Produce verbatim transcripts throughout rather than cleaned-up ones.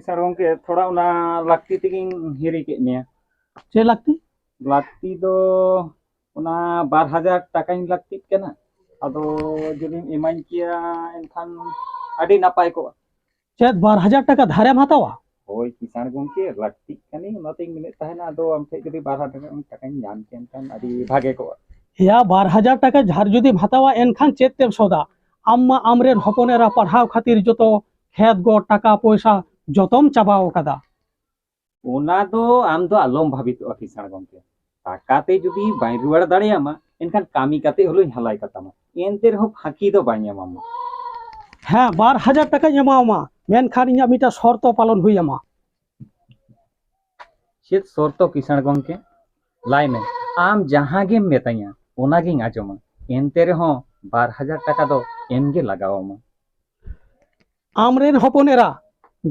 ᱥᱟᱨ ᱜᱚᱢᱠᱮ, ᱛᱷᱚᱲᱟ ᱚᱱᱟ ᱞᱟᱹᱠᱛᱤ ᱛᱮᱜᱮᱧ ᱦᱤᱨᱤ ᱠᱮᱫ ᱢᱮᱭᱟ᱾ ᱪᱮᱫ ᱞᱟᱹᱠᱛᱤ? ᱞᱟᱹᱠᱛᱤ ᱫᱚ ᱚᱱᱟ ᱵᱟᱨ ᱦᱟᱡᱟᱨ ᱴᱟᱠᱟᱧ ᱞᱟᱹᱠᱛᱤᱜ ᱠᱟᱱᱟ᱾ ᱟᱫᱚ ᱡᱩᱫᱤᱢ ᱮᱢᱟᱹᱧ ᱠᱮᱭᱟ, ᱮᱱᱠᱷᱟᱱ ᱟᱹᱰᱤ ᱱᱟᱯᱟᱭ ᱠᱚᱜᱼᱟ᱾ ᱪᱮᱫ, ᱵᱟᱨ ᱦᱟᱡᱟᱨ ᱴᱟᱠᱟ ᱫᱷᱟᱨᱮᱢ ᱦᱟᱛᱟᱣᱟ? ᱦᱳᱭ ᱠᱤᱥᱟᱬ ᱜᱚᱢᱠᱮ, ᱞᱟᱹᱠᱛᱤᱜ ᱠᱟᱹᱱᱟᱹᱧ, ᱚᱱᱟᱛᱤᱧ ᱢᱮᱱᱮᱫ ᱛᱟᱦᱮᱱᱟ᱾ ᱟᱫᱚ ᱟᱢ ᱴᱷᱮᱱ ᱡᱩᱫᱤ ᱵᱟᱨ ᱦᱟᱡᱟᱨ ᱴᱟᱠᱟᱧ ᱧᱟᱢ ᱠᱮᱭᱟ, ᱮᱱᱠᱷᱟᱱ ᱟᱹᱰᱤ ᱵᱷᱟᱜᱮ ᱠᱚᱜᱼᱟ᱾ ᱮᱭᱟ, ᱵᱟᱨ ᱦᱟᱡᱟᱨ ᱴᱟᱠᱟ ᱡᱷᱟᱨ ᱡᱩᱫᱤᱢ ᱦᱟᱛᱟᱣᱟ, ᱮᱱᱠᱷᱟᱱ ᱪᱮᱫ ᱛᱮᱢ ᱥᱚᱫᱟ? ᱟᱢ ᱢᱟ ᱟᱢᱨᱮᱱ ᱦᱚᱯᱚᱱ ᱮᱨᱟ ᱯᱟᱲᱦᱟᱣ ᱠᱷᱟᱹᱛᱤᱨ ᱡᱚᱛᱚ ᱠᱷᱮᱛ ᱜᱚ, ᱴᱟᱠᱟ ᱯᱚᱭᱥᱟ ᱡᱚᱛᱚᱢ ᱪᱟᱵᱟᱣ ᱠᱟᱫᱟ᱾ ᱚᱱᱟ ᱫᱚ ᱟᱢ ᱫᱚ ᱟᱞᱚᱢ ᱵᱷᱟᱵᱤᱛᱚᱜᱼᱟ ᱠᱤᱥᱟᱬ ᱜᱚᱢᱠᱮ᱾ ᱴᱟᱠᱟ ᱛᱮ ᱡᱩᱫᱤ ᱵᱟᱹᱧ ᱨᱩᱣᱟᱹᱲ ᱫᱟᱲᱮᱭᱟᱢᱟ, ᱮᱱᱠᱷᱟᱱ ᱠᱟᱹᱢᱤ ᱠᱟᱛᱮ ᱦᱚᱞᱚᱧ ᱦᱟᱞᱟᱭ ᱠᱟᱛᱟᱢᱟ, ᱮᱱᱛᱮ ᱨᱮᱦᱚᱸ ᱯᱷᱟᱸᱠᱤ ᱫᱚ ᱵᱟᱹᱧ ᱮᱢᱟᱢᱟ᱾ ᱦᱮᱸ, ᱵᱟᱨ ᱦᱟᱡᱟᱨ ᱴᱟᱠᱟᱧ ᱮᱢᱟᱣᱟᱢᱟ, ᱢᱮᱱᱠᱷᱟᱱ ᱤᱧᱟᱹᱜ ᱢᱤᱫᱴᱟᱝ ᱥᱚᱨᱛᱚ ᱯᱟᱞᱚᱱ ᱦᱩᱭ ᱟᱢᱟ᱾ ᱪᱮᱫ ᱥᱚᱨᱛᱚ ᱠᱤᱥᱟᱬ ᱜᱚᱢᱠᱮ? ᱞᱟᱹᱭ ᱢᱮ, ᱟᱢ ᱡᱟᱦᱟᱸ ᱜᱮᱢ ᱢᱮᱛᱟᱹᱧᱟ, ᱚᱱᱟᱜᱤᱧ ᱟᱸᱡᱚᱢᱟ᱾ ᱮᱱᱛᱮ ᱨᱮᱦᱚᱸ ᱵᱟᱨ ᱦᱟᱡᱟᱨ ᱴᱟᱠᱟ ᱫᱚ ᱮᱢ ᱜᱮ ᱞᱟᱜᱟᱣ ᱟᱢᱟ᱾ ᱟᱢᱨᱮᱱ ᱦᱚᱯᱚᱱ ᱮᱨᱟ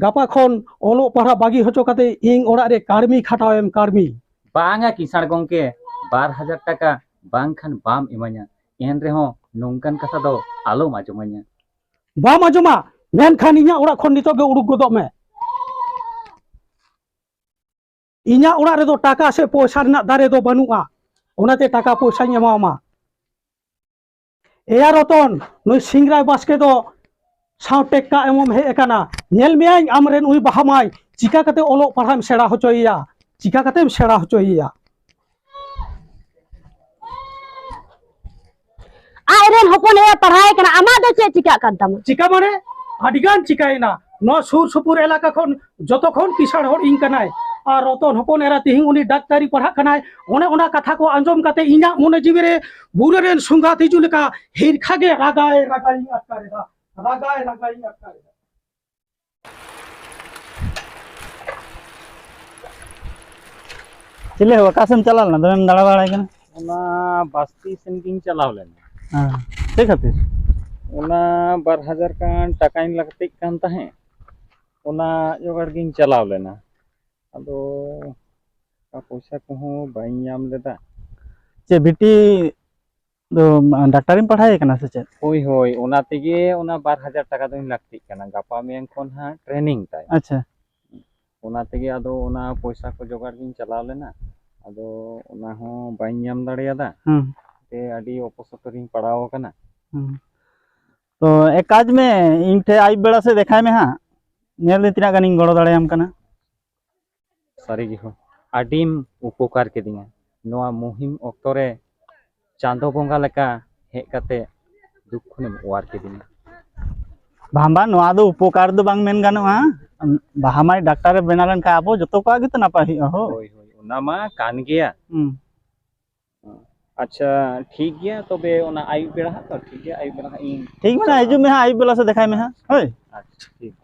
ᱜᱟᱯᱟ ᱠᱷᱚᱱ ᱚᱞᱚᱜ ᱯᱟᱲᱦᱟᱜ ᱵᱟᱹᱜᱤ ᱦᱚᱪᱚ ᱠᱟᱛᱮ ᱤᱧ ᱚᱲᱟᱜ ᱨᱮ ᱠᱟᱹᱲᱢᱤ ᱠᱷᱟᱴᱟᱣ ᱮᱢ, ᱠᱟᱹᱲᱢᱤ᱾ ᱵᱟᱝᱟ ᱠᱤᱥᱟᱬ ᱜᱚᱢᱠᱮ, ᱵᱟᱨ ᱦᱟᱡᱟᱨ ᱴᱟᱠᱟ ᱵᱟᱝᱠᱷᱟᱱ ᱵᱟᱢ ᱤᱢᱟᱹᱧᱟ᱾ ᱮᱱ ᱨᱮᱦᱚᱸ ᱱᱚᱝᱠᱟᱱ ᱠᱟᱛᱷᱟ ᱫᱚ ᱟᱞᱚᱢ ᱟᱸᱡᱚᱢᱟᱹᱧᱟ᱾ ᱵᱟᱢ ᱟᱸᱡᱚᱢᱟ? ᱢᱮᱱᱠᱷᱟᱱ ᱤᱧᱟᱹᱜ ᱚᱲᱟᱜ ᱠᱷᱚᱱ ᱱᱤᱛᱚᱜ ᱜᱮ ᱩᱰᱩᱠ ᱜᱚᱫᱚᱜ ᱢᱮ᱾ ᱤᱧᱟᱹᱜ ᱚᱲᱟᱜ ᱨᱮᱫᱚ ᱴᱟᱠᱟ ᱥᱮ ᱯᱚᱭᱥᱟ ᱨᱮᱱᱟᱜ ᱫᱟᱨᱮ ᱫᱚ ᱵᱟᱹᱱᱩᱜᱼᱟ, ᱚᱱᱟᱛᱮ ᱴᱟᱠᱟ ᱯᱚᱭᱥᱟᱧ ᱮᱢᱟᱣᱟᱢᱟ᱾ ᱮᱭᱟ ᱨᱚᱛᱚᱱ, ᱱᱩᱭ ᱥᱤᱝᱨᱟᱭ ᱵᱟᱥᱠᱮ ᱫᱚ ᱥᱟᱶ ᱴᱮᱠᱠᱟ ᱮᱢᱚᱢ ᱦᱮᱡ ᱟᱠᱟᱱᱟ᱾ ᱧᱮᱞ ᱢᱮᱭᱟᱹᱧ ᱟᱢᱨᱮᱱ ᱩᱭ ᱵᱟᱦᱟ ᱢᱟᱹᱭ ᱪᱤᱠᱟ ᱠᱟᱛᱮ ᱚᱞᱚᱜ ᱯᱟᱲᱦᱟᱜ ᱮᱢ ᱥᱮᱬᱟ ᱦᱚᱪᱚᱭᱮᱭᱟ, ᱪᱤᱠᱟ ᱠᱟᱛᱮᱢ ᱥᱮᱬᱟ ᱦᱚᱪᱚᱭᱮᱭᱟ᱾ ᱟᱡ ᱨᱮᱱ ᱦᱚᱯᱚᱱ ᱮᱨᱟ ᱯᱟᱲᱦᱟᱣ ᱮ ᱠᱟᱱᱟ, ᱟᱢᱟᱜ ᱫᱚ ᱪᱮᱫ ᱪᱤᱠᱟᱹᱜ ᱠᱟᱱ ᱛᱟᱢᱟ? ᱪᱤᱠᱟ ᱢᱟᱱᱮ? ᱟᱹᱰᱤ ᱜᱟᱱ ᱪᱤᱠᱟᱭᱮᱱᱟ᱾ ᱱᱚᱣᱟ ᱥᱩᱨ ᱥᱩᱯᱩᱨ ᱮᱞᱟᱠᱟ ᱠᱷᱚᱱ ᱡᱚᱛᱚ ᱠᱷᱚᱱ ᱠᱤᱥᱟᱬ ᱦᱚᱲ ᱤᱧ ᱠᱟᱱᱟᱭ᱾ ᱟᱨ ᱨᱚᱛᱚᱱ ᱦᱚᱯᱚᱱ ᱮᱨᱟ ᱛᱤᱦᱤᱧ ᱩᱱᱤ ᱰᱟᱠᱛᱟᱨᱤ ᱯᱟᱲᱦᱟᱜ ᱠᱟᱱᱟᱭ, ᱚᱱᱮ ᱚᱱᱟ ᱠᱟᱛᱷᱟ ᱠᱚ ᱟᱸᱡᱚᱢ ᱠᱟᱛᱮ ᱤᱧᱟᱹᱜ ᱢᱚᱱᱮ ᱡᱤᱣᱤ ᱨᱮ ᱵᱩᱨᱟᱹ ᱨᱮᱱ ᱥᱚᱸᱜᱷᱟ ᱛᱤᱡᱩ ᱞᱮᱠᱟ ᱦᱤᱨᱠᱷᱟ ᱜᱮ ᱨᱟᱜᱟᱭ ᱨᱟᱜᱟᱭᱤᱧ ᱟᱴᱠᱟᱨᱮᱫᱟ, ᱨᱟᱜᱟᱭ ᱨᱟᱜᱟᱭᱤᱧ ᱟᱴᱠᱟᱨᱮᱫᱟ᱾ ᱪᱮᱞᱮ ᱦᱳ, ᱚᱠᱟ ᱥᱮᱫ ᱮᱢ ᱪᱟᱞᱟᱣ ᱞᱮᱱᱟ? ᱫᱚᱢᱮᱢ ᱫᱟᱬᱟ ᱵᱟᱲᱟᱭ ᱠᱟᱱᱟ᱾ ᱚᱱᱟ ᱵᱟᱥᱛᱤ ᱥᱮᱱ ᱜᱤᱧ ᱪᱟᱞᱟᱣ ᱞᱮᱱᱟ᱾ ᱦᱮᱸ, ᱪᱮᱫ ᱠᱷᱟᱹᱛᱤᱨ? ᱚᱱᱟ ᱵᱟᱨ ᱦᱟᱡᱟᱨ ᱜᱟᱱ ᱴᱟᱠᱟᱧ ᱞᱟᱹᱠᱛᱤᱜ ᱠᱟᱱ ᱛᱟᱦᱮᱸᱫ, ᱚᱱᱟ ᱡᱚᱜᱟᱲ ᱜᱤᱧ ᱪᱟᱞᱟᱣ ᱞᱮᱱᱟ᱾ ᱟᱫᱚ ᱚᱱᱠᱟ ᱯᱚᱭᱥᱟ ᱠᱚᱦᱚᱸ ᱵᱟᱹᱧ ᱧᱟᱢ ᱞᱮᱫᱟ᱾ ᱪᱮᱫ ᱵᱤᱴᱤ ᱫᱚ ᱰᱟᱠᱛᱟᱨᱤᱢ ᱯᱟᱲᱦᱟᱣ ᱮ ᱠᱟᱱᱟ ᱥᱮ ᱪᱮᱫ? ᱦᱳᱭ, ᱦᱳᱭ, ᱚᱱᱟ ᱛᱮᱜᱮ ᱚᱱᱟ ᱵᱟᱨ ᱦᱟᱡᱟᱨ ᱴᱟᱠᱟ ᱫᱚᱧ ᱞᱟᱹᱠᱛᱤᱜ ᱠᱟᱱᱟ᱾ ᱜᱟᱯᱟ ᱢᱮᱭᱟᱝ ᱠᱷᱚᱱ ᱦᱟᱸᱜ training ᱛᱟᱭ᱾ ᱟᱪᱪᱷᱟ᱾ ᱚᱱᱟ ᱛᱮᱜᱮ ᱟᱫᱚ ᱚᱱᱟ ᱯᱚᱭᱥᱟ ᱠᱚ ᱡᱚᱜᱟᱲ ᱜᱤᱧ ᱪᱟᱞᱟᱣ ᱞᱮᱱᱟ, ᱟᱫᱚ ᱚᱱᱟ ᱦᱚᱸ ᱵᱟᱹᱧ ᱧᱟᱢ ᱫᱟᱲᱮᱭᱟᱫᱟ᱾ ᱦᱩᱸ᱾ ᱛᱮ ᱟᱹᱰᱤ ᱚᱯᱚᱥᱚᱛᱚ ᱨᱤᱧ ᱯᱟᱲᱟᱣ ᱟᱠᱟᱱᱟ᱾ ᱦᱩᱸ᱾ ᱛᱚ ᱮᱠ ᱠᱟᱡᱽ ᱢᱮ, ᱤᱧ ᱴᱷᱮᱱ ᱟᱹᱭᱩᱵ ᱵᱮᱲᱟ ᱥᱮᱫ ᱫᱮᱠᱷᱟᱭ ᱢᱮ ᱦᱟᱸᱜ, ᱧᱮᱞ ᱫᱟᱹᱧ ᱛᱤᱱᱟᱹᱜ ᱜᱟᱱᱤᱧ ᱜᱚᱲᱚ ᱫᱟᱲᱮᱭᱟᱢ ᱠᱟᱱᱟ᱾ ᱥᱟᱹᱨᱤ ᱜᱮ ᱦᱳ, ᱟᱹᱰᱤᱢ ᱩᱯᱚᱠᱟᱨ ᱠᱤᱫᱤᱧᱟ᱾ ᱱᱚᱣᱟ ᱢᱩᱦᱤᱢ ᱚᱠᱛᱚ ᱨᱮ ᱪᱟᱸᱫᱚ ᱵᱚᱸᱜᱟ ᱞᱮᱠᱟ ᱦᱮᱡ ᱠᱟᱛᱮ ᱫᱩᱠ ᱠᱷᱚᱱᱮᱢ ᱚᱣᱟᱨ ᱠᱤᱫᱤᱧᱟ᱾ ᱵᱟᱝ ᱵᱟᱝ, ᱱᱚᱣᱟ ᱫᱚ ᱩᱯᱚᱠᱟᱨ ᱫᱚ ᱵᱟᱝ ᱢᱮᱱ ᱜᱟᱱᱚᱜᱼᱟ᱾ ᱵᱟᱦᱟ ᱢᱟᱹᱭ ᱰᱟᱠᱛᱟᱨᱮ ᱵᱮᱱᱟᱣ ᱞᱮᱱᱠᱷᱟᱱ ᱟᱵᱚ ᱡᱚᱛᱚ ᱠᱚᱣᱟᱜ ᱜᱮᱛᱚ ᱱᱟᱯᱟᱭ ᱦᱩᱭᱩᱜᱼᱟ ᱦᱳ᱾ ᱦᱳᱭ ᱦᱳᱭ, ᱚᱱᱟ ᱢᱟ ᱠᱟᱱ ᱜᱮᱭᱟ᱾ ᱦᱩᱸ᱾ ᱟᱪᱪᱷᱟ, ᱴᱷᱤᱠ ᱜᱮᱭᱟ, ᱛᱚᱵᱮ ᱚᱱᱟ ᱟᱹᱭᱩᱵ ᱵᱮᱲᱟ ᱦᱟᱸᱜ ᱛᱚ, ᱴᱷᱤᱠ ᱜᱮᱭᱟ, ᱟᱹᱭᱩᱵ ᱵᱮᱲᱟ ᱦᱟᱸᱜ ᱤᱧ ᱴᱷᱤᱠ ᱢᱮᱱᱟᱜᱼᱟ, ᱪᱟᱞᱟᱜᱼᱟ᱾ ᱦᱤᱡᱩᱜ ᱢᱮ ᱦᱟᱸᱜ, ᱟᱹᱭᱩᱵ ᱵᱮᱞᱟ ᱥᱮᱫ ᱫᱮᱠᱷᱟᱭ ᱢᱮ ᱦᱟᱸᱜ, ᱦᱳᱭ᱾ ᱟᱪᱪᱷᱟ, ᱴᱷᱤᱠ᱾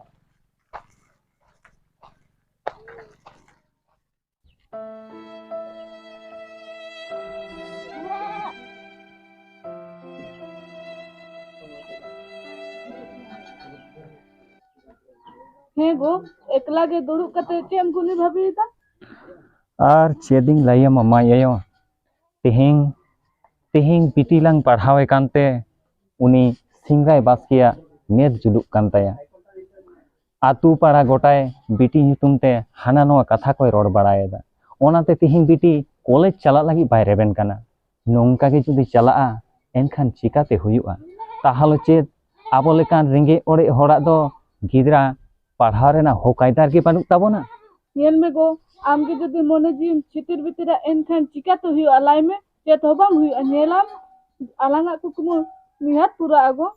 ᱦᱮᱸ ᱜᱳ, ᱮᱠᱞᱟ ᱜᱮ ᱫᱩᱲᱩᱵ ᱠᱟᱛᱮ ᱪᱮᱫ ᱮᱢ ᱜᱩᱱᱤ ᱵᱷᱟᱹᱵᱤᱭᱮᱫᱟ? ᱟᱨ ᱪᱮᱫ ᱤᱧ ᱞᱟᱹᱭᱟᱢᱟ ᱢᱟᱹᱭ ᱟᱭᱳ, ᱛᱮᱦᱮᱧ, ᱛᱮᱦᱮᱧ ᱵᱤᱴᱤ ᱞᱟᱝ ᱯᱟᱲᱦᱟᱣᱮ ᱠᱟᱱᱛᱮ ᱩᱱᱤ ᱥᱤᱝᱨᱟᱭ ᱵᱟᱥᱠᱮᱭᱟᱜ ᱢᱮᱫ ᱡᱩᱞᱩᱜ ᱠᱟᱱ ᱛᱟᱭᱟ᱾ ᱟᱛᱳ ᱯᱟᱲᱟ ᱜᱚᱴᱟᱭ ᱵᱤᱴᱤ ᱧᱩᱛᱩᱢ ᱛᱮ ᱦᱟᱱᱟ ᱱᱚᱣᱟ ᱠᱟᱛᱷᱟ ᱠᱚᱭ ᱨᱚᱲ ᱵᱟᱲᱟᱭᱮᱫᱟ᱾ ᱚᱱᱟᱛᱮ ᱛᱮᱦᱮᱧ ᱵᱤᱴᱤ ᱠᱚᱞᱮᱡᱽ ᱪᱟᱞᱟᱜ ᱞᱟᱹᱜᱤᱫ ᱵᱟᱭ ᱨᱮᱵᱮᱱ ᱠᱟᱱᱟ᱾ ᱱᱚᱝᱠᱟ ᱜᱮ ᱡᱩᱫᱤ ᱪᱟᱞᱟᱜᱼᱟ, ᱮᱱᱠᱷᱟᱱ ᱪᱤᱠᱟᱛᱮ ᱦᱩᱭᱩᱜᱼᱟ? ᱛᱟᱦᱚᱞᱮ ᱪᱮᱫ ᱟᱵᱚ ᱞᱮᱠᱟᱱ ᱨᱮᱸᱜᱮᱡ ᱚᱲᱮᱡ ᱦᱚᱲᱟᱜ ᱫᱚ ᱜᱤᱫᱽᱨᱟᱹ ᱯᱟᱲᱦᱟᱣ ᱨᱮᱱᱟᱜ ᱦᱚᱠ ᱟᱭᱫᱟᱨ ᱜᱮ ᱵᱟᱹᱱᱩᱜ ᱛᱟᱵᱚᱱᱟ? ᱧᱮᱞ ᱢᱮ ᱜᱳ, ᱟᱢ ᱜᱮ ᱡᱩᱫᱤ ᱢᱚᱱᱮ ᱡᱤᱣᱤᱢ ᱪᱷᱤᱛᱤᱨ ᱵᱤᱛᱤᱨᱟ, ᱮᱱᱠᱷᱟᱱ ᱪᱤᱠᱟᱹᱛᱮ ᱦᱩᱭᱩᱜᱼᱟ ᱞᱟᱹᱭ ᱢᱮ? ᱪᱮᱫ ᱦᱚᱸ ᱵᱟᱝ ᱦᱩᱭᱩᱜᱼᱟ᱾ ᱧᱮᱞᱟᱢ, ᱟᱞᱟᱝᱟᱜ ᱠᱩᱠᱢᱩ ᱱᱤᱦᱟᱹᱛ ᱯᱩᱨᱟᱹᱜᱼᱟ ᱜᱳ᱾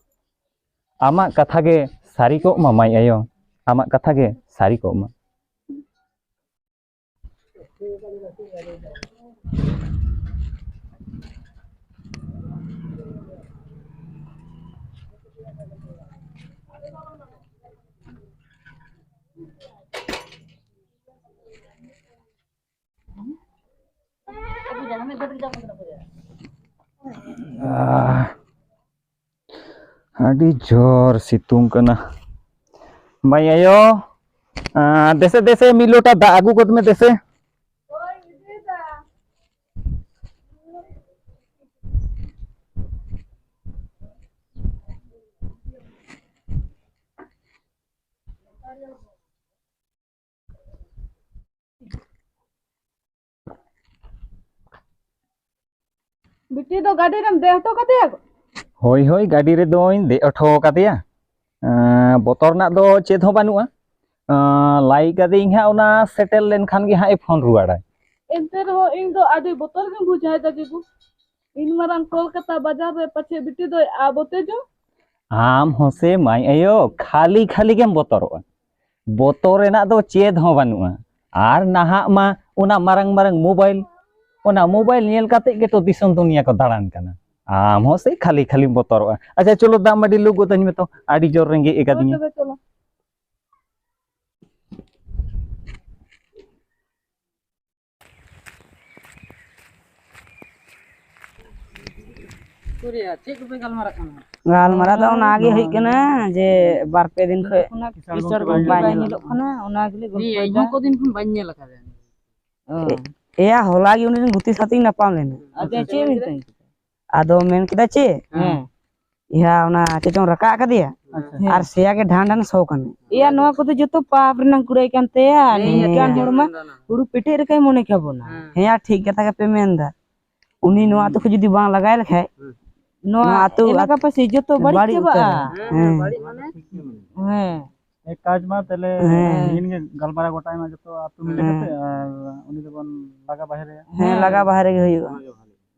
ᱟᱢᱟᱜ ᱠᱟᱛᱷᱟ ᱜᱮ ᱥᱟᱹᱨᱤ ᱠᱚᱜ ᱢᱟ ᱢᱟᱹᱭ ᱟᱭᱳ, ᱟᱢᱟᱜ ᱠᱟᱛᱷᱟ ᱜᱮ ᱥᱟᱹᱨᱤ ᱠᱚᱜ ᱢᱟ᱾ ᱟᱦ, ᱟᱹᱰᱤ ᱡᱳᱨ ᱥᱤᱛᱩᱝ ᱠᱟᱱᱟ᱾ ᱢᱟᱹᱭ ᱟᱭᱳ, ᱟᱸ, ᱫᱮᱥᱮ, ᱫᱮᱥᱮ, ᱢᱤᱫ ᱞᱚᱴᱟ ᱫᱟᱜ ᱟᱹᱜᱩ ᱜᱚᱫ ᱢᱮ ᱫᱮᱥᱮ᱾ ᱵᱤᱴᱤ ᱫᱚ ᱜᱟᱹᱰᱤ ᱨᱮᱢ ᱫᱮᱡ ᱦᱚᱴᱚ ᱠᱟᱫᱮᱭᱟ ᱜᱚ? ᱦᱳᱭ, ᱦᱳᱭ, ᱜᱟᱹᱰᱤ ᱨᱮᱫᱚᱧ ᱫᱮᱡ ᱦᱚᱴᱚ ᱠᱟᱫᱮᱭᱟ᱾ ᱮᱸ, ᱵᱚᱛᱚᱨ ᱨᱮᱱᱟᱜ ᱫᱚ ᱪᱮᱫ ᱦᱚᱸ ᱵᱟᱹᱱᱩᱜᱼᱟ᱾ ᱮᱸ, ᱞᱟᱹᱭ ᱠᱟᱫᱮᱭᱟᱹᱧ ᱦᱟᱸᱜ, ᱚᱱᱟ ᱥᱮᱴᱮᱨ ᱞᱮᱱᱠᱷᱟᱱ ᱜᱮ ᱦᱟᱸᱜ ᱮ ᱯᱷᱳᱱ ᱨᱩᱣᱟᱹᱲᱟᱭ᱾ ᱮᱱᱛᱮ ᱨᱮᱦᱚᱸ ᱤᱧ ᱫᱚ ᱟᱹᱰᱤ ᱵᱚᱛᱚᱨ ᱜᱤᱧ ᱵᱩᱡᱷᱟᱹᱣᱮᱫᱟ ᱡᱤᱵᱩ᱾ ᱤᱱ ᱢᱟᱨᱟᱝ ᱠᱳᱞᱠᱟᱛᱟ ᱵᱟᱡᱟᱨ ᱨᱮ ᱯᱟᱪᱷᱮ ᱵᱤᱴᱤ ᱫᱚᱭ ᱟᱵᱚᱛᱮᱡᱚᱜ᱾ ᱟᱢ ᱦᱚᱸ ᱥᱮ ᱢᱟᱹᱭ ᱟᱭᱳ, ᱠᱷᱟᱹᱞᱤ ᱠᱷᱟᱹᱞᱤ ᱜᱮᱢ ᱵᱚᱛᱚᱨᱚᱜᱼᱟ᱾ ᱵᱚᱛᱚᱨ ᱨᱮᱱᱟᱜ ᱫᱚ ᱪᱮᱫ ᱦᱚᱸ ᱵᱟᱹᱱᱩᱜᱼᱟ᱾ ᱟᱨ ᱱᱟᱦᱟᱜ ᱢᱟ ᱚᱱᱟ ᱢᱟᱨᱟᱝ ᱢᱟᱨᱟᱝ ᱢᱳᱵᱟᱭᱤᱞ, ᱚᱱᱟ ᱢᱳᱵᱟᱭᱤᱞ ᱧᱮᱞ ᱠᱟᱛᱮ ᱜᱮᱛᱚ ᱫᱤᱥᱚᱢ ᱫᱩᱱᱤᱭᱟᱹ ᱠᱚ ᱫᱟᱬᱟᱱ ᱠᱟᱱᱟ᱾ ᱟᱢ ᱦᱚᱸ ᱥᱮ ᱠᱷᱟᱹᱞᱤ ᱠᱷᱟᱹᱞᱤᱢ ᱵᱚᱛᱚᱨᱚᱜᱼᱟ᱾ ᱟᱪᱪᱷᱟ, ᱪᱚᱞᱚ ᱫᱟᱜ ᱢᱟᱹᱰᱤ ᱞᱩ ᱜᱚᱫᱟᱹᱧ ᱢᱮ ᱛᱚ, ᱟᱹᱰᱤ ᱡᱳᱨ ᱨᱮᱸᱜᱮᱡ ᱦᱳᱭ ᱟᱠᱟᱫᱤᱧᱟ᱾ ᱛᱚᱵᱮ ᱪᱚᱞᱚ᱾ ᱥᱩᱨᱭᱟ, ᱪᱮᱫ ᱠᱚᱯᱮ ᱜᱟᱞᱢᱟᱨᱟᱜ ᱠᱟᱱᱟ? ᱜᱟᱞᱢᱟᱨᱟᱣ ᱫᱚ ᱚᱱᱟᱜᱮ ᱦᱩᱭᱩᱜ ᱠᱟᱱᱟ ᱡᱮ ᱵᱟᱨ ᱯᱮ ᱫᱤᱱ ᱠᱷᱚᱱ ᱠᱤᱥᱟᱹᱬ ᱜᱚᱢᱠᱮ ᱵᱟᱭ ᱧᱮᱞᱚᱜ ᱠᱟᱱᱟ, ᱚᱱᱟ ᱜᱮᱞᱮ ᱜᱚᱞᱯᱚᱭᱮᱫᱟ᱾ ᱤᱧ ᱦᱚᱸ ᱠᱚᱫᱤᱱ ᱠᱷᱚᱱ ᱵᱟᱹᱧ ᱧᱮᱞ ᱟᱠᱟᱫᱮᱭᱟ᱾ ᱚ᱾ ᱮ-, ᱮᱭᱟ, ᱦᱚᱞᱟ ᱜᱮ ᱩᱱᱤ ᱨᱮᱱ ᱜᱩᱛᱤ ᱥᱟᱶᱛᱮᱧ ᱧᱟᱯᱟᱢ ᱞᱮᱱᱟ᱾ ᱟᱫᱚ ᱪᱮᱫ ᱢᱮᱛᱟᱭ? ᱟᱫᱚ ᱢᱮᱱ ᱠᱮᱫᱟ ᱪᱮᱫ? ᱦᱮᱸ᱾ ᱤᱭᱟ, ᱚᱱᱟ ᱪᱮᱫ ᱪᱚᱝ ᱨᱟᱠᱟᱵ ᱟᱠᱟᱫᱮᱭᱟ᱾ ᱟᱪᱪᱷᱟ᱾ ᱟᱨ ᱥᱮᱭᱟ ᱜᱮ ᱰᱷᱟᱱ ᱰᱷᱟᱱ ᱥᱚ ᱠᱟᱱᱟ᱾ ᱮᱭᱟ, ᱱᱚᱣᱟ ᱠᱚᱫᱚ ᱡᱚᱛᱚ ᱯᱟᱯ ᱨᱮᱱᱟᱜ ᱠᱩᱲᱟᱹᱭ ᱠᱟᱱ ᱛᱟᱭᱟ᱾ ᱦᱮᱸ, ᱱᱤᱝᱠᱟᱱ ᱦᱚᱲ ᱢᱟ ᱦᱩᱲᱩ ᱯᱮᱴᱮᱡ ᱨᱮᱠᱟᱭ ᱢᱚᱱᱮ ᱠᱟᱵᱚᱱᱟ᱾ ᱦᱮᱸ, ᱭᱟ, ᱴᱷᱤᱠ ᱠᱟᱛᱷᱟ ᱜᱮᱯᱮ ᱢᱮᱱ ᱮᱫᱟ᱾ ᱩᱱᱤ ᱱᱚᱣᱟ ᱟᱹᱛᱩ ᱠᱷᱚᱱ ᱡᱩᱫᱤ ᱵᱟᱝ ᱞᱟᱜᱟᱭ ᱞᱮᱠᱷᱟᱡ, ᱱᱚᱣᱟ ᱱᱚᱣᱟ ᱟᱹᱛᱩ ᱮᱞᱟᱠᱟ ᱯᱟᱥᱮ ᱡᱚᱛᱚ ᱵᱟᱹᱲᱤᱡ ᱵᱟᱹᱲᱤᱡ ᱪᱟᱵᱟᱜᱼᱟ᱾ ᱩᱛᱟᱹᱨᱚᱜᱼᱟ᱾ ᱦᱮᱸ, ᱦᱮᱸ᱾ ᱵᱟᱹᱲᱤᱡ ᱢᱟᱱᱮ? ᱦᱮᱸ᱾ ᱮᱠ ᱠᱟᱡᱽ ᱢᱟ ᱛᱟᱦᱞᱮ ᱦᱮᱸ᱾ ᱛᱤᱦᱤᱧ ᱜᱮ ᱜᱟᱞᱢᱟᱨᱟᱣ ᱜᱚᱴᱟᱭ ᱢᱟ ᱡᱚᱛᱚ ᱟᱹᱛᱩ ᱢᱤᱞᱟᱹ ᱦᱮᱸ᱾ ᱠᱟᱛᱮ, ᱟᱨ ᱩᱱᱤ ᱫᱚᱵᱚᱱ ᱞᱟᱜᱟ ᱵᱟᱦᱮᱨᱮᱭᱟ᱾ ᱦᱮᱸ, ᱞᱟᱜᱟ ᱵᱟᱦᱮᱨᱮ ᱜᱮ ᱦᱩᱭᱩᱜᱼᱟ᱾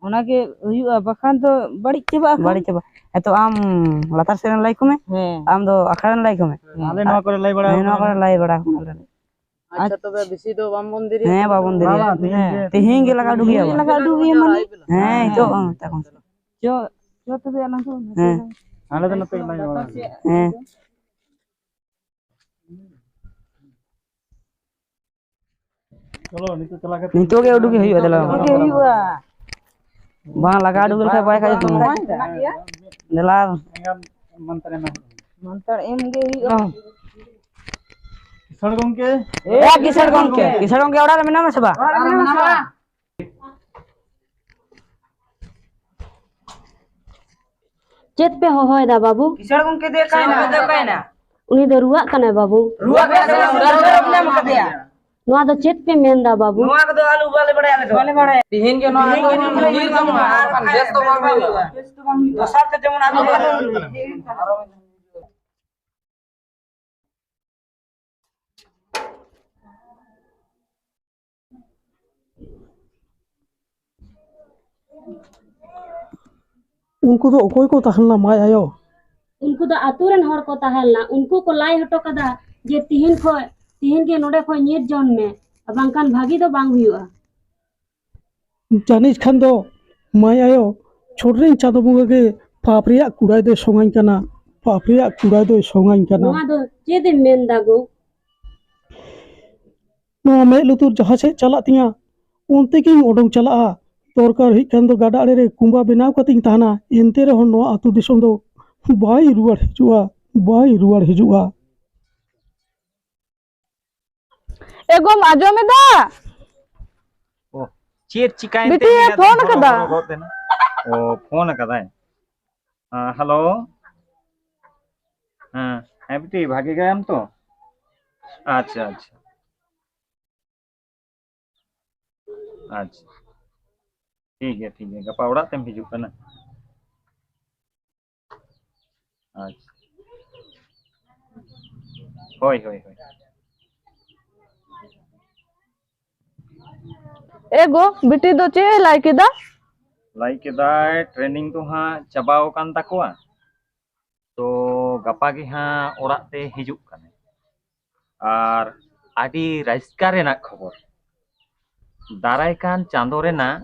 ᱚᱱᱟᱜᱮ ᱦᱩᱭᱩᱜᱼᱟ, ᱵᱟᱠᱷᱟᱱ ᱫᱚ ᱵᱟᱹᱲᱤᱡ ᱪᱟᱵᱟᱜ ᱟᱠᱚ᱾ ᱵᱟᱹᱲᱤᱡ ᱪᱟᱵᱟᱜ᱾ ᱦᱮᱸ, ᱛᱚ ᱟᱢ ᱞᱟᱛᱟᱨ ᱥᱮᱫ ᱨᱮᱱ ᱞᱟᱹᱭ ᱠᱚᱢᱮ, ᱦᱮᱸ᱾ ᱟᱢ ᱫᱚ ᱟᱠᱷᱲᱟ ᱨᱮᱱ ᱞᱟᱹᱭ ᱠᱚᱢᱮ᱾ ᱦᱮᱸ, ᱟᱞᱮ ᱱᱚᱣᱟ ᱠᱚᱨᱮ ᱞᱟᱹᱭ ᱵᱟᱲᱟ ᱦᱮᱸ, ᱱᱚᱣᱟ ᱟᱠᱟᱱᱟ᱾ ᱠᱚᱨᱮ ᱞᱟᱹᱭ ᱵᱟᱲᱟ ᱟᱠᱟᱱᱟ ᱞᱮ᱾ ᱟᱪᱪᱷᱟ, ᱛᱚᱵᱮ ᱵᱮᱥᱤ ᱫᱚ ᱵᱟᱝ ᱵᱚᱱ ᱫᱮᱨᱤᱭᱟ᱾ ᱦᱮᱸ, ᱵᱟᱵᱚᱱ ᱫᱮᱨᱤᱭᱟ᱾ ᱵᱟᱝ, ᱵᱟᱝ, ᱛᱤᱦᱤᱧ ᱦᱮᱸ᱾ ᱜᱮ᱾ ᱛᱤᱦᱤᱧ ᱜᱮ ᱞᱟᱜᱟ ᱩᱰᱩᱠ ᱜᱮᱭᱟ ᱵᱚᱱ᱾ ᱞᱟᱜᱟ ᱩᱰᱩᱠ ᱜᱮᱭᱟ ᱢᱟᱱᱮ᱾ ᱦᱮᱸ, ᱦᱤᱡᱩᱜ ᱢᱮ, ᱢᱮᱛᱟ ᱠᱚᱢ᱾ ᱪᱚ, ᱪᱚ ᱛᱚᱵᱮ ᱟᱞᱟᱝ ᱫᱚ ᱱᱚᱛᱮ ᱦᱮᱸ᱾ ᱫᱚ᱾ ᱟᱞᱮ ᱫᱚ ᱱᱚᱛᱮ ᱜᱮ ᱞᱟᱹᱭ ᱵᱟᱲᱟ ᱟᱠᱟᱱᱟ᱾ ᱦᱮᱸ᱾ ᱪᱚᱞᱚ, ᱱᱤᱛᱚᱜ ᱪᱟᱞᱟᱣ ᱠᱟᱛᱮ ᱱᱤᱛᱚᱜ ᱜᱮ ᱩᱰᱩᱠ ᱜᱮ ᱦᱩᱭᱩᱜᱼᱟ, ᱫᱮᱞᱟ᱾ ᱩᱰᱩᱠ ᱜᱮ ᱦᱩᱭᱩᱜᱼᱟ᱾ ᱵᱟᱝ ᱞᱟᱜᱟ ᱩᱰᱩᱠ ᱞᱮᱠᱷᱟᱡ ᱵᱟᱭ ᱠᱷᱟᱡᱚᱜ ᱠᱟᱱᱟ᱾ ᱫᱮᱞᱟ᱾ ᱮᱸᱜᱟᱛ ᱢᱚᱱᱛᱨᱤ ᱢᱮ᱾ ᱢᱚᱱᱛᱚᱨ ᱮᱢ ᱜᱮ ᱦᱩᱭᱩᱜᱼᱟ᱾ ᱠᱤᱥᱟᱹᱬ ᱜᱚᱝᱠᱮ᱾ ᱮ ᱠᱤᱥᱟᱹᱬ ᱜᱚᱝᱠᱮ, ᱠᱤᱥᱟᱹᱬ ᱜᱚᱝᱠᱮ ᱚᱲᱟᱜ ᱨᱮ ᱢᱮᱱᱟᱢᱟ ᱥᱮ ᱵᱟᱝ? ᱚᱲᱟᱜ ᱨᱮ ᱢᱮᱱᱟᱢᱟ ᱥᱮ ᱵᱟᱝ? ᱪᱮᱫ ᱯᱮ ᱦᱚᱦᱚᱭᱮᱫᱟ ᱵᱟᱹᱵᱩ? ᱠᱤᱥᱟᱹᱬ ᱜᱚᱝᱠᱮ ᱫᱚ ᱚᱠᱟᱭ ᱱᱟ? ᱩᱱᱤ ᱫᱚ ᱨᱩᱣᱟᱹᱜ ᱠᱟᱱᱟᱭ ᱵᱟᱹᱵᱩ᱾ ᱨᱩᱣᱟᱹᱜ ᱠᱟᱱᱟᱭ ᱥᱮ ᱵᱟᱝ? ᱰᱟᱠᱛᱚᱨ ᱮᱢ ᱧᱟᱢ ᱠᱟᱫᱮᱭᱟ? ᱱᱚᱣᱟ ᱫᱚ ᱪᱮᱫ ᱯᱮ ᱢᱮᱱᱫᱟ, ᱵᱟᱹᱵᱩ? ᱱᱚᱣᱟ ᱠᱚᱫᱚ ᱟᱞᱩ ᱵᱟᱞᱮ ᱵᱟᱲᱟᱭᱟ ᱟᱞᱮ ᱫᱚ᱾ ᱵᱟᱞᱮ ᱵᱟᱲᱟᱭᱟ᱾ ᱛᱤᱦᱤᱧ ᱜᱮ ᱱᱚᱣᱟ ᱛᱤᱦᱤᱧ ᱜᱮ ᱫᱚ ᱱᱚᱣᱟ ᱧᱤᱨ ᱡᱚᱝ ᱢᱟ, ᱟᱨ ᱵᱟᱠᱷᱟᱱ ᱵᱮᱥ ᱫᱚ ᱵᱟᱝ ᱦᱩᱭᱩᱜᱼᱟ᱾ ᱫᱚᱥᱟᱨ ᱛᱮ ᱡᱮᱢᱚᱱ ᱟᱞᱩ ᱵᱟᱞᱮ ᱩᱱᱠᱩ ᱫᱚ ᱚᱠᱚᱭ ᱠᱚ ᱛᱟᱦᱮᱸ ᱞᱮᱱᱟ ᱢᱟᱹᱭ ᱟᱭᱳ? ᱩᱱᱠᱩ ᱫᱚ ᱟᱛᱳ ᱨᱮᱱ ᱦᱚᱲ ᱠᱚ ᱛᱟᱦᱮᱸ ᱞᱮᱱᱟ᱾ ᱩᱱᱠᱩ ᱠᱚ ᱞᱟᱹᱭ ᱦᱚᱴᱚ ᱠᱟᱫᱟ ᱡᱮ ᱛᱤᱦᱤᱧ ᱠᱷᱚᱱ, ᱛᱤᱦᱤᱧ ᱜᱮ ᱱᱚᱰᱮ ᱠᱷᱚᱱ ᱧᱤᱨ ᱡᱚᱝ ᱢᱮ, ᱵᱟᱝᱠᱷᱟᱱ ᱵᱷᱟᱹᱜᱤ ᱫᱚ ᱵᱟᱝ ᱦᱩᱭᱩᱜᱼᱟ᱾ ᱡᱟᱹᱱᱤᱡ ᱠᱷᱟᱱ ᱫᱚ ᱢᱟᱹᱭ ᱟᱭᱳ, ᱪᱷᱚᱴ ᱨᱮᱱ ᱪᱟᱸᱫᱚ ᱵᱚᱸᱜᱟ ᱜᱮ ᱯᱟᱯ ᱨᱮᱭᱟᱜ ᱠᱩᱲᱟᱭ ᱫᱚᱭ ᱥᱚᱝᱟᱹᱧ ᱠᱟᱱᱟ, ᱯᱟᱯ ᱨᱮᱭᱟᱜ ᱠᱩᱲᱟᱭ ᱫᱚᱭ ᱥᱚᱝᱟᱹᱧ ᱠᱟᱱᱟ᱾ ᱱᱚᱣᱟ ᱫᱚ ᱪᱮᱫ ᱮᱢ ᱢᱮᱱ ᱫᱟ ᱜᱚ? ᱱᱚᱣᱟ ᱢᱮᱫ ᱞᱩᱛᱩᱨ ᱡᱟᱦᱟᱸ ᱥᱮᱫ ᱪᱟᱞᱟᱜ ᱛᱤᱧᱟ, ᱚᱱᱛᱮ ᱜᱤᱧ ᱚᱰᱚᱝ ᱪᱟᱞᱟᱜᱼᱟ᱾ ᱫᱚᱨᱠᱟᱨ ᱦᱩᱭᱩᱜ ᱠᱷᱟᱱ ᱫᱚ ᱜᱟᱰᱟ ᱟᱲᱮ ᱨᱮ ᱠᱩᱸᱵᱟ ᱵᱮᱱᱟᱣ ᱠᱟᱛᱮᱧ ᱛᱟᱦᱮᱱᱟ, ᱮᱱᱛᱮ ᱨᱮᱦᱚᱸ ᱱᱚᱣᱟ ᱟᱹᱛᱩ ᱫᱤᱥᱚᱢ ᱫᱚ ᱵᱟᱭ ᱨᱩᱣᱟᱹᱲ ᱦᱤᱡᱩᱜᱼᱟ, ᱵᱟᱭ ᱨᱩᱣᱟᱹᱲ ᱦᱤᱡᱩᱜᱼᱟ᱾ ᱮ ᱜᱚᱢ, ᱟᱸᱡᱚᱢ ᱮᱫᱟ? ᱚ, ᱪᱮᱫ ᱪᱤᱠᱟᱭᱮᱱ ᱵᱤᱴᱤ ᱛᱮ ᱮ ᱢᱮᱱᱟᱜ ᱯᱷᱳᱱ ᱦᱚᱨᱚ ᱠᱟᱫᱟ᱾ ᱦᱚᱨᱚ ᱜᱚᱫ ᱮᱱᱟ? ᱚ, ᱯᱷᱳᱱ ᱟᱠᱟᱫᱟᱭ᱾ ᱦᱮᱸ, ᱦᱮᱞᱳ᱾ ᱦᱮᱸ, ᱦᱮᱸ ᱵᱤᱴᱤ, ᱵᱷᱟᱜᱮ ᱜᱮᱭᱟᱢ ᱛᱚ? ᱟᱪᱪᱷᱟ, ᱟᱪᱪᱷᱟ᱾ ᱟᱪᱪᱷᱟ, ᱴᱷᱤᱠ ᱜᱮᱭᱟ, ᱴᱷᱤᱠ ᱜᱮᱭᱟ, ᱜᱟᱯᱟ ᱚᱲᱟᱜ ᱛᱮᱢ ᱦᱤᱡᱩᱜ ᱠᱟᱱᱟ? ᱟᱪᱪᱷᱟ, ᱦᱳᱭ, ᱦᱳᱭ, ᱦᱳᱭ᱾ ᱮ ᱜᱚ, ᱵᱤᱴᱤ ᱫᱚ ᱪᱮᱫ ᱮ ᱞᱟᱹᱭ ᱠᱮᱫᱟ? ᱞᱟᱹᱭ ᱠᱮᱫᱟᱭ ᱴᱨᱮᱱᱤᱝ ᱫᱚ ᱦᱟᱸᱜ ᱪᱟᱵᱟᱣ ᱟᱠᱟᱱ ᱛᱟᱠᱚᱣᱟ, ᱛᱚ ᱜᱟᱯᱟ ᱜᱮ ᱦᱟᱸᱜ ᱚᱲᱟᱜ ᱛᱮ ᱦᱤᱡᱩᱜ ᱠᱟᱱᱟᱭ᱾ ᱟᱨ ᱟᱹᱰᱤ ᱨᱟᱹᱥᱠᱟᱹ ᱨᱮᱱᱟᱜ ᱠᱷᱚᱵᱚᱨ, ᱫᱟᱨᱟᱭ ᱠᱟᱱ ᱪᱟᱸᱫᱚ ᱨᱮᱱᱟᱜ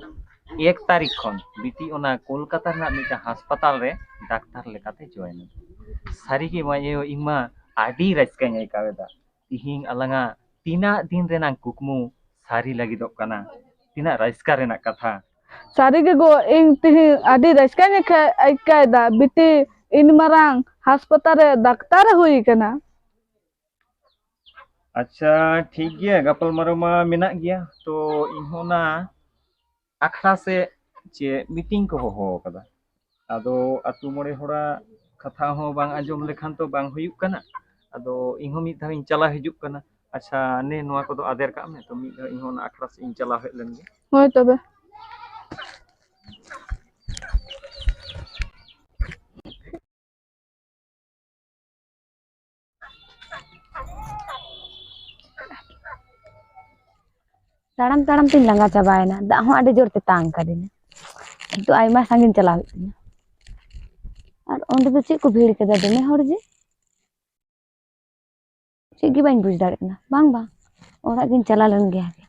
ᱮᱠ ᱛᱟᱹᱨᱤᱠᱷ ᱠᱷᱚᱱ ᱵᱤᱴᱤ ᱚᱱᱟ ᱠᱳᱞᱠᱟᱛᱟ ᱨᱮᱱᱟᱜ ᱢᱤᱫᱴᱟᱝ ᱦᱟᱥᱯᱟᱛᱟᱞ ᱨᱮ ᱰᱟᱠᱛᱟᱨ ᱞᱮᱠᱟᱛᱮ ᱡᱚᱭᱮᱱ ᱮᱱᱟ᱾ ᱥᱟᱹᱨᱤᱜᱮ ᱢᱟᱹᱭ ᱟᱭᱳ, ᱤᱧ ᱢᱟ ᱟᱹᱰᱤ ᱨᱟᱹᱥᱠᱟᱹᱧ ᱟᱹᱭᱠᱟᱹᱣ ᱮᱫᱟ᱾ ᱛᱤᱦᱤᱧ ᱟᱞᱟᱝᱟᱜ ᱛᱤᱱᱟᱹᱜ ᱫᱤᱱ ᱨᱮᱱᱟᱜ ᱠᱩᱠᱢᱩ ᱥᱟᱹᱨᱤ ᱞᱟᱹᱜᱤᱫᱚᱜ ᱠᱟᱱᱟ᱾ ᱛᱤᱱᱟᱹᱜ ᱨᱟᱹᱥᱠᱟᱹ ᱨᱮᱱᱟᱜ ᱠᱟᱛᱷᱟ᱾ ᱥᱟᱹᱨᱤ ᱜᱮ ᱜᱚ, ᱤᱧ ᱛᱤᱦᱤᱧ ᱟᱹᱰᱤ ᱨᱟᱹᱥᱠᱟᱹᱧ ᱟᱹᱭᱠᱟᱹ- ᱟᱹᱭᱠᱟᱹᱣ ᱮᱫᱟ᱾ ᱵᱤᱴᱤ ᱤᱱ ᱢᱟᱨᱟᱝ ᱦᱟᱥᱯᱟᱛᱟᱞ ᱨᱮ ᱰᱟᱠᱛᱟᱨ ᱮ ᱦᱩᱭ ᱟᱠᱟᱱᱟ᱾ ᱟᱪᱪᱷᱟ, ᱴᱷᱤᱠ ᱜᱮᱭᱟ, ᱜᱟᱯᱟᱞᱢᱟᱨᱟᱣ ᱢᱟ ᱢᱮᱱᱟᱜ ᱜᱮᱭᱟ᱾ ᱛᱚ ᱤᱧ ᱦᱚᱸ ᱚᱱᱟ ᱟᱠᱷᱲᱟ ᱥᱮ ᱪᱮ ᱢᱤᱴᱤᱝ ᱠᱚ ᱦᱚᱦᱚ ᱟᱠᱟᱫᱟ᱾ ᱟᱫᱚ ᱟᱛᱳ ᱢᱚᱬᱮ ᱦᱚᱲᱟᱜ ᱠᱟᱛᱷᱟ ᱦᱚᱸ ᱵᱟᱝ ᱟᱸᱡᱚᱢ ᱞᱮᱠᱷᱟᱱ ᱛᱚ ᱵᱟᱝ ᱦᱩᱭᱩᱜ ᱠᱟᱱᱟ᱾ ᱟᱫᱚ ᱤᱧ ᱦᱚᱸ ᱢᱤᱫ ᱫᱷᱟᱣ ᱤᱧ ᱪᱟᱞᱟᱣ ᱦᱤᱡᱩᱜ ᱠᱟᱱᱟ᱾ ᱟᱪᱪᱷᱟ, ᱱᱮ ᱱᱚᱣᱟ ᱠᱚᱫᱚ ᱟᱫᱮᱨ ᱠᱟᱜ ᱢᱮ ᱛᱚ, ᱢᱤᱫ ᱫᱷᱟᱣ ᱤᱧ ᱦᱚᱸ ᱚᱱᱟ ᱟᱠᱷᱲᱟ ᱥᱮᱫ ᱤᱧ ᱪᱟᱞᱟᱣ ᱦᱮᱡ ᱞᱮᱱ ᱜᱮ᱾ ᱦᱳᱭ ᱛᱚᱵᱮ᱾ ᱛᱟᱲᱟᱢ ᱛᱟᱲᱟᱢ ᱛᱤᱧ ᱞᱟᱸᱜᱟ ᱪᱟᱵᱟᱭᱮᱱᱟ, ᱫᱟᱜ ᱦᱚᱸ ᱟᱹᱰᱤ ᱡᱳᱨ ᱛᱮᱛᱟᱝ ᱠᱟᱫᱤᱧᱟ᱾ ᱱᱤᱛᱚᱜ ᱟᱭᱢᱟ ᱥᱟᱺᱜᱤᱧ ᱪᱟᱞᱟᱣ ᱦᱩᱭᱩᱜ ᱛᱤᱧᱟ᱾ ᱟᱨ ᱚᱸᱰᱮ ᱫᱚ ᱪᱮᱫ ᱠᱚ ᱵᱷᱤᱲ ᱠᱟᱫᱟ, ᱫᱚᱢᱮ ᱦᱚᱲ ᱡᱮ? ᱪᱮᱫ ᱜᱮ ᱵᱟᱹᱧ ᱵᱩᱡᱽ ᱫᱟᱲᱮᱭᱟᱜ ᱠᱟᱱᱟ᱾ ᱵᱟᱝ, ᱵᱟᱝ, ᱚᱲᱟᱜ ᱜᱤᱧ ᱪᱟᱞᱟᱣ ᱞᱮᱱ ᱜᱮ ᱟᱜᱮ᱾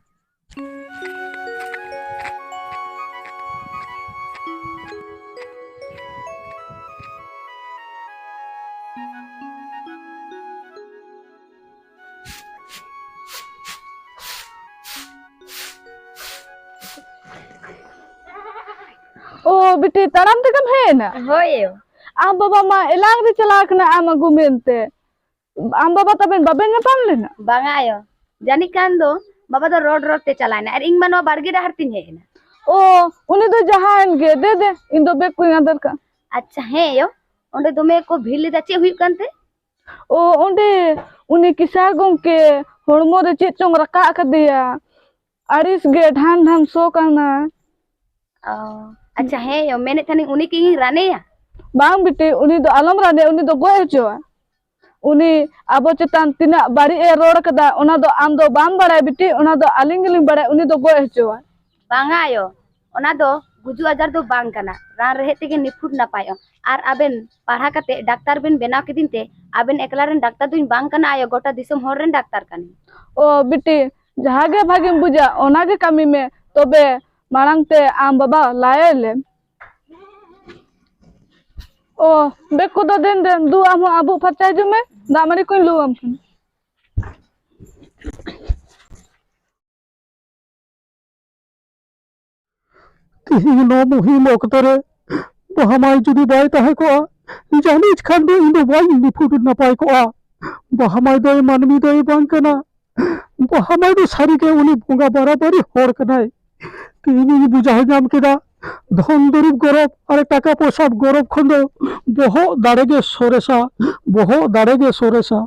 ᱳ ᱵᱤᱴᱤ, ᱛᱟᱲᱟᱢ ᱛᱮᱜᱮᱢ ᱦᱮᱡ ᱮᱱᱟ? ᱦᱳᱭ ᱭᱳ᱾ ᱟᱢ ᱵᱟᱵᱟ ᱢᱟ ᱮᱞᱟᱝ ᱨᱮ ᱪᱟᱞᱟᱣ ᱠᱟᱱᱟ ᱟᱢ ᱟᱹᱜᱩ ᱢᱮᱱᱛᱮ᱾ ᱟᱢ ᱵᱟᱵᱟ ᱛᱟᱵᱮᱱ ᱵᱟᱵᱮᱱ ᱧᱟᱯᱟᱢ ᱞᱮᱱᱟ? ᱵᱟᱝᱟ ᱭᱳ, ᱡᱟᱹᱱᱤᱡ ᱠᱷᱟᱱ ᱫᱚ ᱵᱟᱵᱟ ᱫᱚ ᱨᱳᱰ ᱨᱳᱰ ᱛᱮ ᱪᱟᱞᱟᱣ ᱮᱱᱟ ᱟᱨ ᱤᱧ ᱢᱟ ᱱᱚᱣᱟ ᱵᱟᱲᱜᱮ ᱰᱟᱦᱟᱨ ᱛᱤᱧ ᱦᱮᱡ ᱮᱱᱟ᱾ ᱳ, ᱩᱱᱤ ᱫᱚ ᱡᱟᱦᱟᱸᱭᱮᱱ ᱜᱮ, ᱫᱮ ᱫᱮ, ᱤᱧ ᱫᱚ ᱵᱮᱜᱽ ᱠᱚᱧ ᱟᱫᱮᱨ ᱠᱟᱜᱼᱟ᱾ ᱟᱪᱪᱷᱟ, ᱦᱮᱸ ᱭᱳ, ᱚᱸᱰᱮ ᱫᱚᱢᱮ ᱠᱚ ᱵᱷᱤᱲ ᱞᱮᱫᱟ, ᱪᱮᱫ ᱦᱩᱭᱩᱜ ᱠᱟᱱ ᱛᱮ? ᱳ, ᱚᱸᱰᱮ ᱩᱱᱤ ᱠᱮᱥᱟ ᱜᱚᱢᱠᱮ ᱦᱚᱲᱢᱚ ᱨᱮ ᱪᱮᱫ ᱪᱚᱝ ᱨᱟᱠᱟᱵ ᱟᱠᱟᱫᱮᱭᱟ, ᱟᱹᱲᱤᱥ ᱜᱮ ᱰᱷᱟᱱ ᱰᱷᱟᱱ ᱥᱚ ᱠᱟᱱᱟ᱾ ᱚ, ᱟᱪᱪᱷᱟ, ᱦᱮᱸ ᱭᱳ, ᱢᱮᱱᱮᱫ ᱛᱟᱦᱮᱱᱤᱧ ᱩᱱᱤ ᱠᱤ ᱤᱧ ᱨᱟᱱᱮᱭᱟ? ᱵᱟᱝ ᱵᱤᱴᱤ, ᱩᱱᱤ ᱫᱚ ᱟᱞᱚᱢ ᱨᱟᱱᱮᱭᱟ, ᱩᱱᱤ ᱫᱚ ᱜᱚᱡ ᱦᱚᱪᱚᱣᱟ᱾ ᱩᱱᱤ ᱟᱵᱚ ᱪᱮᱛᱟᱱ ᱛᱤᱱᱟᱹᱜ ᱵᱟᱹᱲᱤᱡ ᱮ ᱨᱚᱲ ᱠᱟᱫᱟ, ᱚᱱᱟ ᱫᱚ ᱟᱢ ᱫᱚ ᱵᱟᱢ ᱵᱟᱲᱟᱭᱟ ᱵᱤᱴᱤ, ᱚᱱᱟ ᱫᱚ ᱟᱹᱞᱤᱧ ᱜᱮᱞᱤᱧ ᱵᱟᱲᱟᱭᱟ, ᱩᱱᱤ ᱫᱚ ᱜᱚᱡ ᱦᱚᱪᱚᱣᱟ᱾ ᱵᱟᱝᱟ ᱭᱳ, ᱚᱱᱟ ᱫᱚ ᱜᱩᱡᱩᱜ ᱟᱡᱟᱨ ᱫᱚ ᱵᱟᱝ ᱠᱟᱱᱟ, ᱨᱟᱱ ᱨᱮᱦᱮᱫ ᱛᱮᱜᱮ ᱱᱤᱯᱷᱩᱴ ᱱᱟᱯᱟᱭᱚᱜᱼᱟ᱾ ᱟᱨ ᱟᱵᱮᱱ ᱯᱟᱲᱦᱟᱣ ᱠᱟᱛᱮ ᱰᱟᱠᱛᱟᱨ ᱵᱮᱱ ᱵᱮᱱᱟᱣ ᱠᱤᱫᱤᱧ ᱛᱮ, ᱟᱵᱮᱱ ᱮᱠᱞᱟ ᱨᱮᱱ ᱰᱟᱠᱛᱟᱨ ᱫᱚᱧ ᱵᱟᱝ ᱠᱟᱱᱟ ᱟᱭᱳ, ᱜᱚᱴᱟ ᱫᱤᱥᱚᱢ ᱦᱚᱲ ᱨᱮᱱ ᱰᱟᱠᱛᱟᱨ ᱠᱟᱹᱱᱟᱹᱧ᱾ ᱳ ᱵᱤᱴᱤ, ᱡᱟᱦᱟᱸ ᱜᱮ ᱵᱷᱟᱜᱮᱢ ᱵᱩᱡᱟ ᱚᱱᱟ ᱜᱮ ᱠᱟᱹᱢᱤ ᱢᱮ, ᱛᱚᱵᱮ ᱢᱟᱲᱟᱝ ᱛᱮ ᱟᱢ ᱵᱟᱵᱟ ᱞᱟᱭᱮ ᱞᱮᱢ᱾ ᱳ, ᱵᱮᱜᱽ ᱠᱚᱫᱚ ᱫᱮᱱ ᱫᱮᱱ, ᱫᱩ ᱟᱢ ᱦᱚᱸ ᱟᱵᱩᱜ ᱯᱷᱟᱨᱪᱟ ᱦᱤᱡᱩᱜ ᱢᱮ, ᱫᱟᱜ ᱢᱟᱹᱲᱤ ᱠᱚᱧ ᱞᱩ ᱟᱢ ᱠᱟᱱᱟ᱾ ᱛᱤᱦᱤᱧ ᱱᱚᱣᱟ ᱢᱩᱦᱤᱢ ᱚᱠᱛᱚ ᱨᱮ ᱵᱟᱦᱟ ᱢᱟᱹᱭ ᱡᱩᱫᱤ ᱵᱟᱭ ᱛᱟᱦᱮᱸ ᱠᱚᱜᱼᱟ, ᱡᱟᱹᱱᱤᱡ ᱠᱷᱟᱱ ᱫᱚ ᱤᱧ ᱫᱚ ᱵᱟᱹᱧ ᱱᱤᱯᱷᱩᱴ ᱱᱟᱯᱟᱭ ᱠᱚᱜᱼᱟ᱾ ᱵᱟᱦᱟ ᱢᱟᱹᱭ ᱫᱚᱭ ᱢᱟᱹᱱᱢᱤ ᱫᱚᱭ ᱵᱟᱝ ᱠᱟᱱᱟ᱾ ᱵᱟᱦᱟ ᱢᱟᱹᱭ ᱫᱚ ᱥᱟᱹᱨᱤᱜᱮ ᱩᱱᱤ ᱵᱚᱸᱜᱟ ᱵᱟᱨᱟᱵᱟᱹᱨᱤ ᱦᱚᱲ ᱠᱟᱱᱟᱭ᱾ ᱛᱮᱦᱮᱧ ᱤᱧ ᱵᱩᱡᱷᱟᱹᱣ ᱧᱟᱢ ᱠᱮᱫᱟ, ᱫᱷᱚᱱ ᱫᱩᱨᱤᱵᱽ ᱜᱚᱨᱚᱵᱽ ᱟᱨ ᱴᱟᱠᱟ ᱯᱚᱭᱥᱟ ᱜᱚᱨᱚᱵᱽ ᱠᱷᱚᱱ ᱫᱚ ᱵᱚᱦᱚᱜ ᱫᱟᱲᱮ ᱜᱮ ᱥᱚᱨᱮᱥᱟ, ᱵᱚᱦᱚᱜ ᱫᱟᱲᱮ ᱜᱮ ᱥᱚᱨᱮᱥᱟ᱾